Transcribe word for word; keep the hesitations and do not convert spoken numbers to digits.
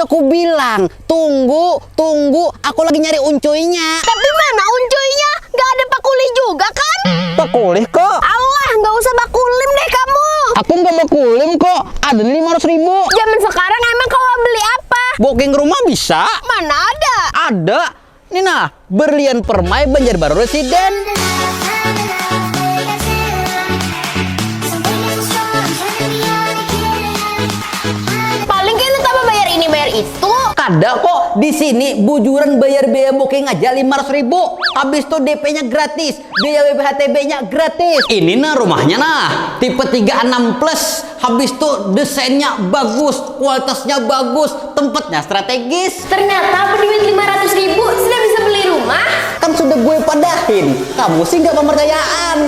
Aku bilang, tunggu, tunggu, aku lagi nyari uncuynya. Tapi mana uncuynya? Gak ada pakulih juga kan? Pakulih kok. Allah, gak usah bakulim deh kamu. Aku nggak bakulim kok. Ada nih lima ratus ribu. Zaman sekarang emang kawa beli apa? Booking rumah bisa? Mana ada? Ada. Nih nah, berlian permai Banjarbaru Residen. Paling kita tambah bayar ini bayar itu. Kada kok, di sini bujuran bayar biaya booking aja lima ratus ribu. Habis itu D P-nya gratis, biaya W B H T B-nya gratis. Ini nah rumahnya nah, tipe tiga enam plus. Habis itu desainnya bagus, kualitasnya bagus, tempatnya strategis. Ternyata berduit lima ratus ribu sudah bisa beli rumah. Kan sudah gue padahin, kamu sih nggak pempercayaan.